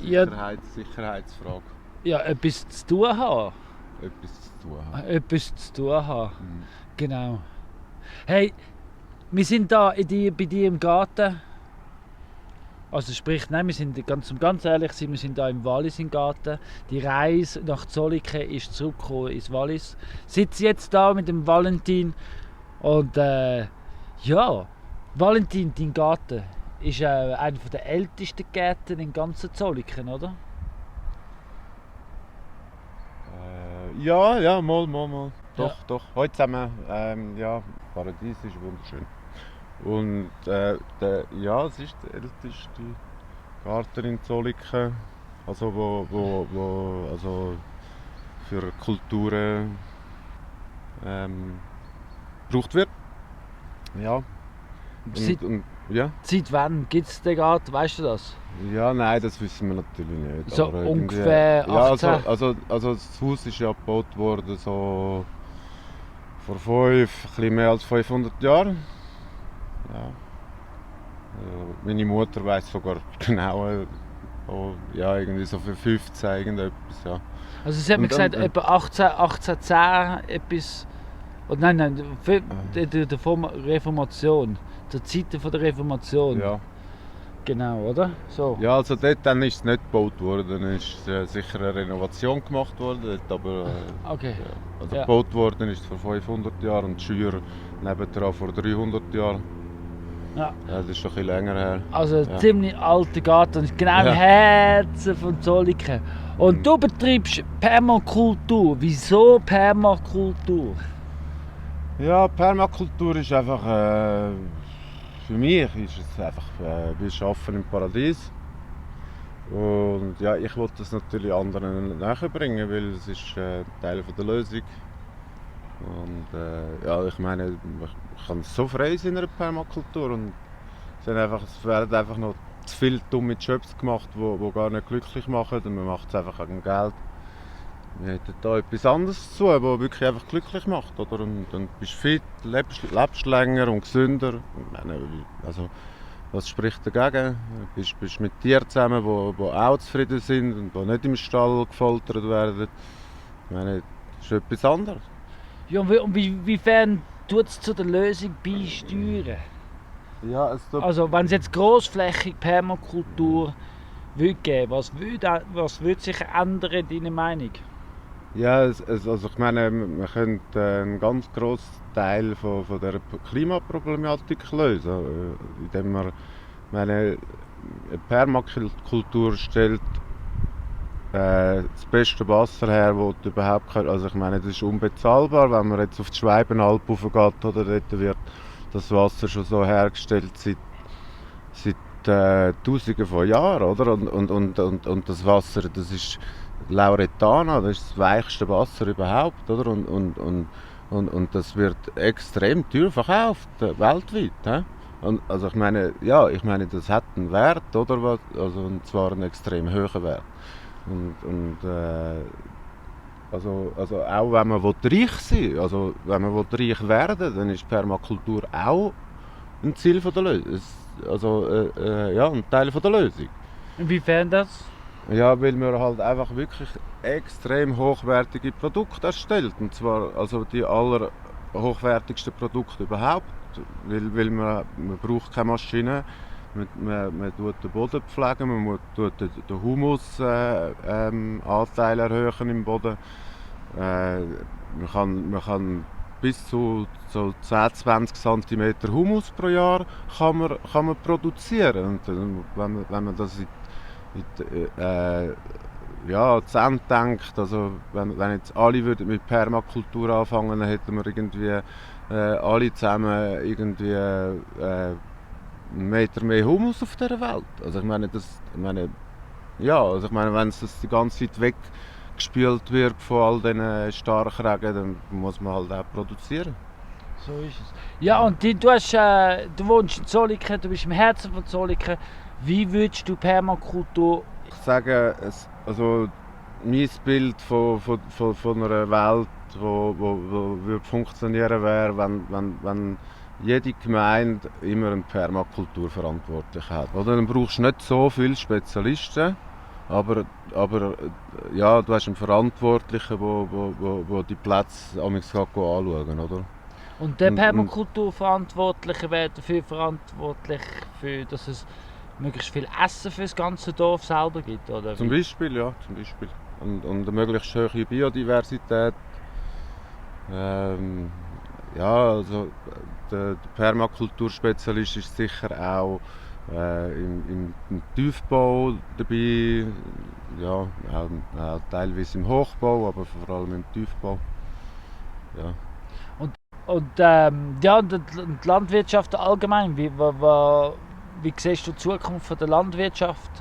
Ja, Sicherheitsfrage. ja, etwas zu tun haben. Etwas zu tun haben. Mhm. Genau. Hey, wir sind da bei dir im Garten. Also sprich, nein, wir sind ganz ehrlich sein, wir sind da im Wallis im Garten. Die Reise nach Zolliken ist zurückgekommen ins Wallis. Sitze jetzt da mit dem Valentin und ja, Valentin, dein Garten ist einer der ältesten Gärten in ganzen Zolliken, oder? Ja, mal. Ja. Doch. Heute zusammen, Paradies ist wunderschön. Und es ist der älteste Garten in Zolliken, also wo also für Kulturen gebraucht wird. Ja. Seit wann gibt es den Garten, weißt du das? Ja, nein, das wissen wir natürlich nicht. So aber ungefähr 18? Ja, also das Haus ist ja gebaut worden so vor ein bisschen mehr als 500 Jahren. Ja. Meine Mutter weiss sogar genau, irgendwie so für 15 irgendetwas, ja. Also sie hat mir gesagt, etwa 1810 etwas... Oh, nein, der Reformation. Zur Zeit der Reformation. Ja. Genau, oder? So. Ja, also dort dann ist es nicht gebaut worden, dann ist sicher eine Renovation gemacht worden, dort aber... Okay. Ja. Also gebaut worden ist vor 500 Jahren und die Schür nebendran vor 300 Jahren. Ja. Das ist schon ein bisschen länger her. Also ein ziemlich alter Garten, genau im Herzen von Zolliken. Und du betreibst Permakultur. Wieso Permakultur? Ja, Permakultur ist einfach, für mich ist es einfach, wir arbeiten im Paradies. Und ja, ich wollte das natürlich anderen näher bringen, weil es ist Teil der Lösung. Und ich meine, ich kann so frei sein in einer Permakultur und es werden einfach noch zu viele dumme Jobs gemacht, die gar nicht glücklich machen und man macht es einfach wegen Geld. Wir hätten da etwas anderes zu tun, das wirklich einfach glücklich macht, oder? Und bist fit, lebst länger und gesünder. Also, was spricht dagegen? Bist mit Tieren zusammen, die auch zufrieden sind und die nicht im Stall gefoltert werden. Ich meine, das ist etwas anderes. Ja, und wiefern tut es zu der Lösung beisteuern? Ja, also wenn es jetzt grossflächig Permakultur geben würde, was würde sich ändern, deine Meinung? Ja, also ich meine, man könnte einen ganz grossen Teil von der Klimaproblematik lösen, indem man, eine Permakultur stellt das beste Wasser her, das du überhaupt kannst. Also ich meine, das ist unbezahlbar, wenn man jetzt auf die Schweibenalp raufgeht, oder dort wird das Wasser schon so hergestellt seit Tausenden von Jahren, oder? Und das Wasser, das ist Lauretana, das ist das weichste Wasser überhaupt, oder? Und das wird extrem teuer verkauft, weltweit. He? Also ich meine, das hat einen Wert, oder? Also, und zwar einen extrem hohen Wert. Also auch wenn man reich sein will, also wenn man reich werden will, dann ist Permakultur auch ein Ziel der Lösung. Also ein Teil der Lösung. Inwiefern das? Ja, weil man halt einfach wirklich extrem hochwertige Produkte erstellt. Und zwar also die allerhochwertigsten Produkte überhaupt. Weil man braucht keine Maschine. Man tut den Boden pflegen, man tut den Humusanteil erhöhen im Boden. Man kann bis zu so 10-20 cm Humus pro Jahr kann man produzieren. Und wenn man das zu Ende denkt, also wenn jetzt alle würden mit Permakultur anfangen, dann hätten wir irgendwie alle zusammen irgendwie einen Meter mehr Humus auf dieser Welt. Also ich meine, wenn es die ganze Zeit weggespült wird von all diesen Starkregen, dann muss man halt auch produzieren. So ist es. Ja, und du wohnst in Zolliken, du bist im Herzen von Zolliken. Wie würdest du Permakultur... Ich sage, mein Bild von einer Welt, die funktionieren wäre, wenn jede Gemeinde immer eine Permakulturverantwortliche hat. Oder? Dann brauchst du nicht so viele Spezialisten, aber ja, du hast einen Verantwortlichen, der die Plätze anschauen, oder? Und der Und Permakulturverantwortliche wäre dafür verantwortlich, dass es möglichst viel Essen für das ganze Dorf selber gibt, oder zum wie? Beispiel, ja, zum Beispiel. Und eine möglichst hohe Biodiversität. Ähm, ja, also der Permakulturspezialist ist sicher auch im Tiefbau dabei, ja, auch teilweise im Hochbau, aber vor allem im Tiefbau. Ja. Und die Landwirtschaft allgemein, wie siehst du die Zukunft von der Landwirtschaft?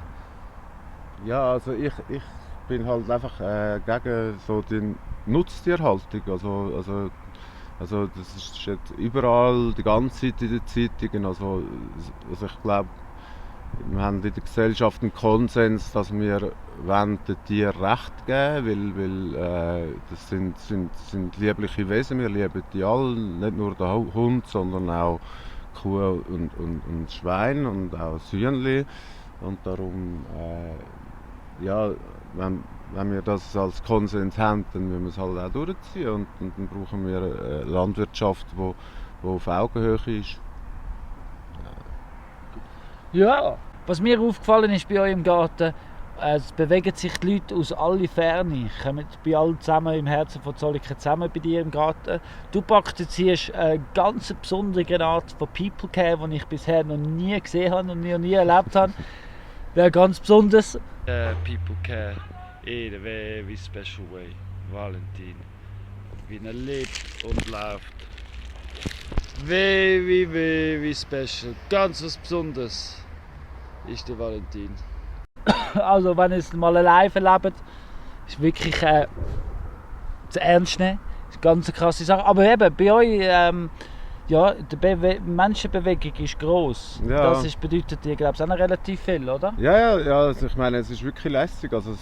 Ja, also ich bin halt einfach gegen so die Nutztierhaltung. Also das ist jetzt überall die ganze Zeit in den Zeitungen. Also ich glaube, wir haben in der Gesellschaft einen Konsens, dass wir wollen den Tieren Recht geben, weil das sind liebliche Wesen, wir lieben die alle, nicht nur den Hund, sondern auch Kuh und Schwein und auch das Hühnchen. Und darum, ja, wenn wir das als Konsens haben, dann müssen wir es halt auch durchziehen und dann brauchen wir eine Landwirtschaft, die auf Augenhöhe ist. Ja, was mir aufgefallen ist bei euch im Garten, es bewegen sich die Leute aus aller Ferne, kommen bei allen zusammen im Herzen von Zollikofen zusammen bei dir im Garten. Du praktizierst eine ganz besondere Art von People Care, die ich bisher noch nie gesehen habe und nie erlebt habe. Wäre ganz besonders. People care in a very special way. Valentin, wie er lebt und läuft. Very special. Ganz was Besonderes ist der Valentin. Also wenn ihr es mal live erlebt, ist wirklich zu ernst nehmen. Das ist eine ganz krasse Sache. Aber eben, bei euch, ja, die Menschenbewegung ist gross. Ja. Das bedeutet dir, glaube ich, auch noch relativ viel, oder? Ja, also ich meine, es ist wirklich lässig. Also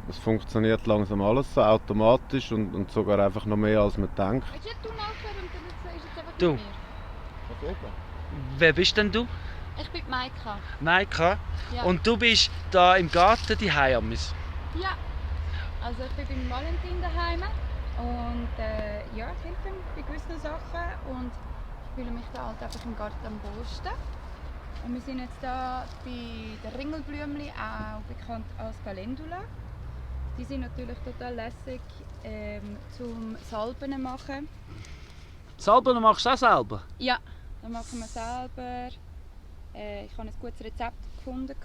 es funktioniert langsam alles so automatisch und sogar einfach noch mehr, als man denkt. Willst du mal aufhören und dann ist jetzt einfach Du. mit mir? Wer bist denn du? Ich bin die Maika. Maika. Ja. Und du bist da im Garten daheim. Ja. Also ich bin beim Valentin daheim und ja, ich helfe ihm bei gewissen Sachen und ich fühle mich da halt einfach im Garten am wohlsten. Und wir sind jetzt da bei den Ringelblümchen, auch bekannt als Calendula. Die sind natürlich total lässig zum Salben machen. Salben machst du auch selber? Ja, das machen wir selber. Ich habe ein gutes Rezept gefunden.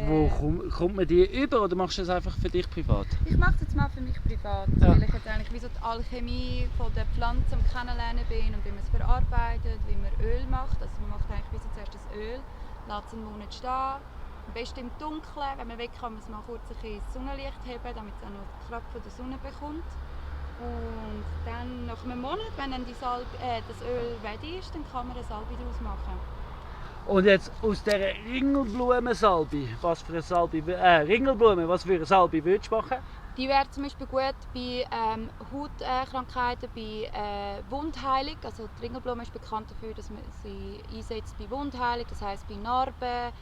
Wo kommt man die über oder machst du das einfach für dich privat? Ich mache es jetzt mal für mich privat, Ja. weil ich jetzt eigentlich wie so die Alchemie von der Pflanze am Kennenlernen bin und wie man es verarbeitet, wie man Öl macht. Also man macht eigentlich wie so zuerst das Öl, lässt es einen Monat stehen. Am besten im Dunkeln, wenn man weg kann, muss man kurz ein bisschen ins Sonnenlicht heben, damit es auch noch die Kraft von der Sonne bekommt. Und dann nach einem Monat, wenn dann das Öl ready ist, dann kann man eine Salbe daraus machen. Und jetzt aus dieser Ringelblumensalbe, was für eine Salbe würdest du machen? Die wäre zum Beispiel gut bei Hautkrankheiten, bei Wundheilung. Also die Ringelblume ist bekannt dafür, dass man sie einsetzt bei Wundheilung, das heisst bei Narben.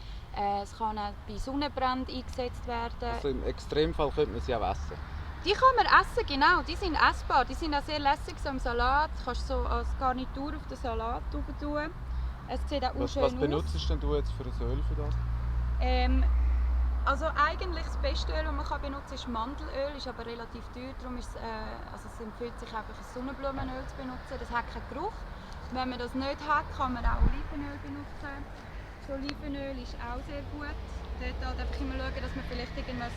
Es kann auch bei Sonnenbrand eingesetzt werden. Also im Extremfall könnte man sie auch essen. Die kann man essen, genau. Die sind essbar. Die sind auch sehr lässig so im Salat. Du kannst so als Garnitur auf den Salat tun. Es sieht auch schön aus. Was benutzt denn du jetzt für ein Öl für das? Also eigentlich das beste Öl, das man benutzen kann, ist Mandelöl, ist aber relativ teuer, darum ist es empfiehlt sich einfach ein Sonnenblumenöl zu benutzen, das hat keinen Geruch. Wenn man das nicht hat, kann man auch Olivenöl benutzen. Das Olivenöl ist auch sehr gut. Dort halt einfach immer schauen, dass man vielleicht irgendwas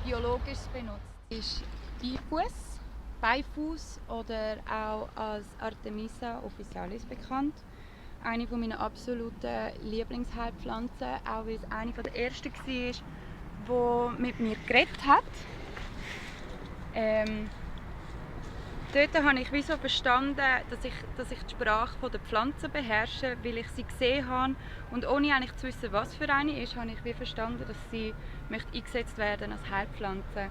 Biologisches benutzt. Das ist Beifuß oder auch als Artemisia officialis bekannt. Eine meiner absoluten Lieblingsheilpflanzen, auch weil es eine der ersten war, die mit mir geredet hat. Dort habe ich wie so verstanden, dass ich die Sprache der Pflanzen beherrsche, weil ich sie gesehen habe. Und ohne eigentlich zu wissen, was für eine ist, habe ich wie verstanden, dass sie eingesetzt werden als Heilpflanze.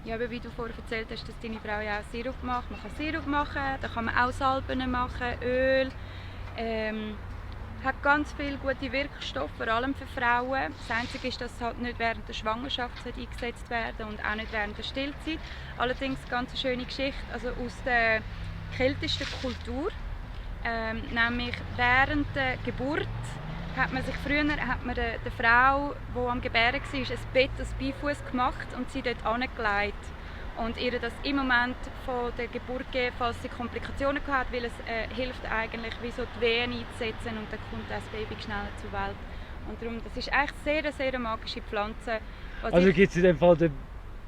Ja, aber wie du vorher erzählt hast, dass deine Frau ja auch Sirup macht. Man kann Sirup machen, da kann man auch Salben machen, Öl. hat ganz viele gute Wirkstoffe, vor allem für Frauen. Das Einzige ist, dass es halt nicht während der Schwangerschaft eingesetzt werden und auch nicht während der Stillzeit. Allerdings eine ganz schöne Geschichte, also aus der keltischen Kultur, nämlich während der Geburt hat man sich früher der Frau, die am Gebären war, ein Bett aus Beifuß gemacht und sie dort angelegt. Und ihr das im Moment von der Geburt geben, falls sie Komplikationen hatte, weil es hilft eigentlich, wie so die Wehen einzusetzen und dann kommt das Baby schneller zur Welt. Und darum, das ist eigentlich sehr, sehr magische Pflanze. Also gibt es in dem Fall den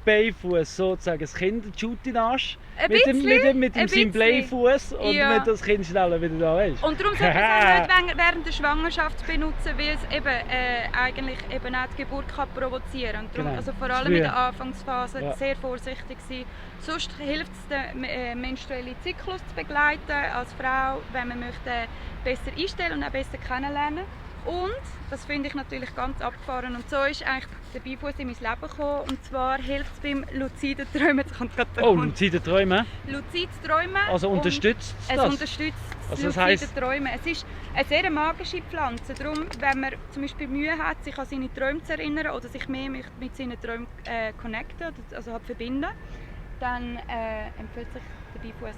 Beifuß sozusagen das Kind in den Arsch mit dem seinem Bleifuß und damit das Kind schneller wieder da ist. Und darum sollte man es auch nicht während der Schwangerschaft benutzen, weil es eben, eigentlich eben auch die Geburt kann provozieren kann. Darum, also vor allem in der Anfangsphase sehr vorsichtig sein. Sonst hilft es, den menstruellen Zyklus zu begleiten als Frau, wenn man möchte besser einstellen und auch besser kennenlernen. Und, das finde ich natürlich ganz abgefahren, und so ist eigentlich der Beifuß in mein Leben gekommen. Und zwar hilft es beim luziden Träumen. Luzide Träumen? Luzides Träumen. Also unterstützt es das? Es unterstützt das also luzide Träumen. Es ist eine sehr magische Pflanze. Darum, wenn man zum Beispiel Mühe hat, sich an seine Träume zu erinnern oder sich mehr mit seinen Träumen connecten, also halt verbinden, dann empfiehlt sich der Beifuß.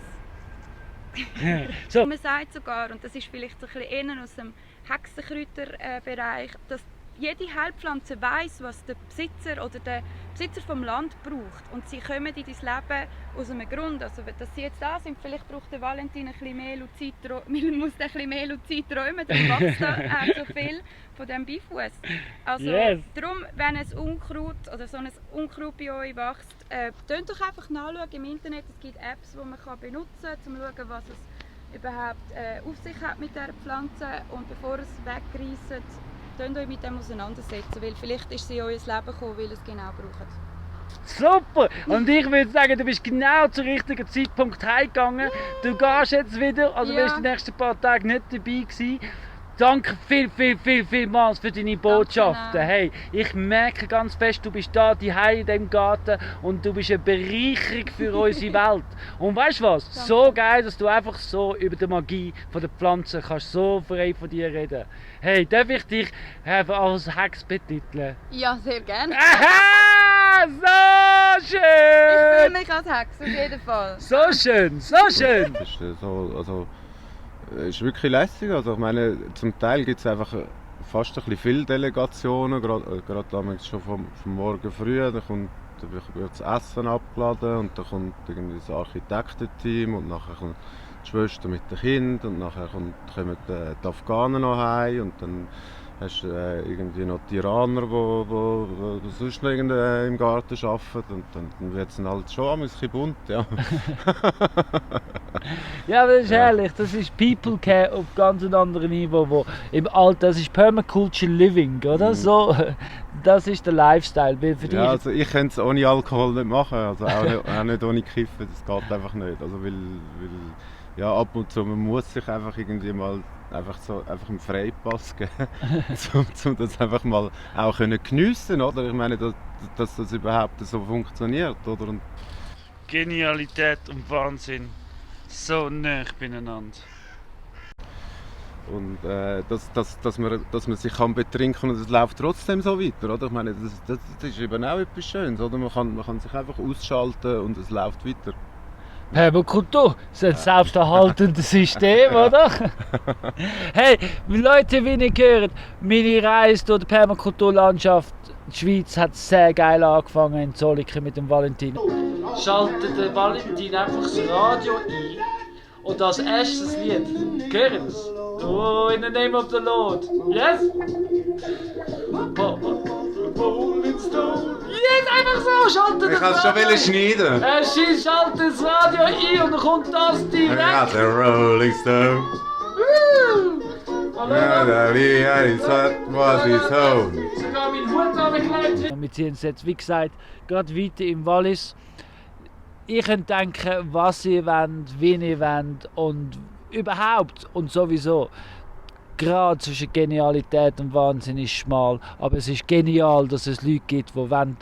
So. Man sagt sogar, und das ist vielleicht so ein bisschen eher aus dem Hexenkräuterbereich, dass jede Heilpflanze weiss, was der Besitzer oder der Besitzer vom Land braucht. Und sie kommen in dein Leben aus einem Grund. Also, dass sie jetzt da sind, vielleicht braucht der Valentin ein bisschen mehr Luzid, muss ein bisschen mehr Luzid träumen, dann wächst da auch so viel von diesem Beifuß. Also, darum, wenn ein Unkraut oder so ein Unkraut bei euch wächst, könnt doch einfach nachschauen im Internet. Es gibt Apps, die man benutzen kann, um zu schauen, was es überhaupt auf sich hat mit dieser Pflanze. Und bevor es wegreisst, könnt euch mit dem auseinandersetzen, weil vielleicht ist sie in euer Leben gekommen, weil ihr es genau braucht. Super! Und ich würde sagen, du bist genau zum richtigen Zeitpunkt heimgegangen. Du gehst jetzt wieder, also wirst die nächsten paar Tage nicht dabei gewesen. Danke vielmals für deine Botschaften. Hey, ich merke ganz fest, du bist da daheim in diesem Garten und du bist eine Bereicherung für unsere Welt. Und weißt du was? Danke. So geil, dass du einfach so über die Magie der Pflanzen kannst so frei von dir reden. Hey, darf ich dich einfach als Hex betiteln? Ja, sehr gerne. Aha! So schön! Ich fühle mich als Hex, auf jeden Fall. So schön, so schön! Das ist so, also ist wirklich lässig. Also ich meine, zum Teil gibt es einfach fast ein bisschen viele Delegationen, gerade damals schon vom Morgen früh. Da wird das Essen abgeladen und dann kommt irgendwie das Architektenteam und nachher kommt die Schwester mit den Kindern und nachher kommen die Afghanen noch heim und dann hast du irgendwie noch die Iraner, die sonst noch im Garten arbeiten und dann wird es halt schon ein bisschen bunt, ja. Ja, das ist herrlich. Das ist People Care auf ganz einem anderen Niveau. Wo im Alter, das ist Permaculture Living, oder? So, das ist der Lifestyle. Weil für dich also ich könnte es ohne Alkohol nicht machen, also auch nicht ohne Kiffen, das geht einfach nicht. Also weil ja, ab und zu man muss sich einfach irgendwie mal einfach einen Freipass geben, um das einfach mal auch geniessen, oder? Ich meine, dass das überhaupt so funktioniert, oder? Und Genialität und Wahnsinn so nah beieinander. Und dass man sich kann betrinken und es läuft trotzdem so weiter, oder? Ich meine, das ist eben auch etwas Schönes, oder? Man kann sich einfach ausschalten und es läuft weiter. Permakultur, das ist ein selbsterhaltendes System, oder? Hey, Leute, wie ihr hört, meine Reise durch die Permakulturlandschaft, die Schweiz hat sehr geil angefangen in Zolliken mit dem Valentin. Schaltet der Valentin einfach das Radio ein und als erstes Lied, hört es? Oh, in the name of the Lord, yes? Rolling Stone. Yes, einfach so, schaltet ich kann es schon schneiden. Schaltet das Radio ein und dann kommt das direkt. Ja, der Rolling Stone. Sogar mein Hut angekleidet. Wir ziehen es jetzt, wie gesagt, gerade weiter im Wallis. Ihr könnt denken, was ihr wollt, wie ihr wollt und überhaupt und sowieso. Gerade zwischen Genialität und Wahnsinn ist schmal, aber es ist genial, dass es Leute gibt, die wollen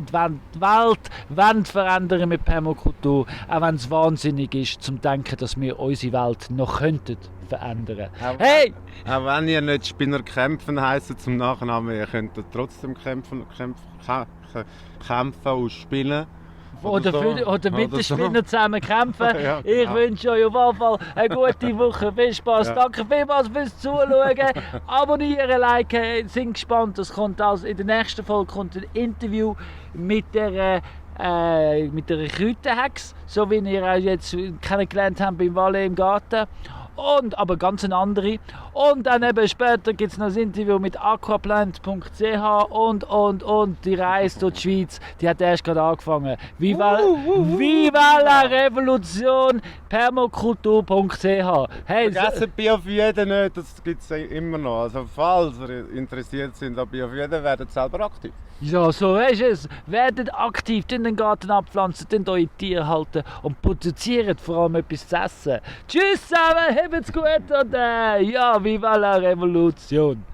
die Welt verändern mit Permakultur, auch wenn es wahnsinnig ist, zum Denken, dass wir unsere Welt noch könnten verändern. Hey! Auch wenn ihr nicht Spinner kämpfen heisst zum Nachnamen, ihr könnt trotzdem kämpfen und spielen. Oder mit den so. Spinnern zusammen kämpfen. Ja, Ich genau. wünsche euch auf jeden Fall eine gute Woche. Viel Spaß. Ja. Danke vielmals fürs Zuschauen. Abonnieren, liken. Sind gespannt. Das kommt also in der nächsten Folge kommt ein Interview mit der Kräuterhex, so wie ihr auch jetzt kennengelernt habt beim Wallet im Garten. Aber ganz eine andere. Und dann eben später gibt es noch ein Interview mit aquaplant.ch und die Reise durch die Schweiz, die hat erst gerade angefangen. Viva la Revolution, permakultur.ch. Hey, Vergessen Biofyden nicht, das gibt es immer noch. Also falls ihr interessiert sind an Biofyden, werdet selber aktiv. ja, so ist es. Werdet aktiv, den Garten abpflanzen, eure Tiere halten und produziert vor allem etwas zu essen. Tschüss zusammen, habt's gut und ja, viva la Revolution.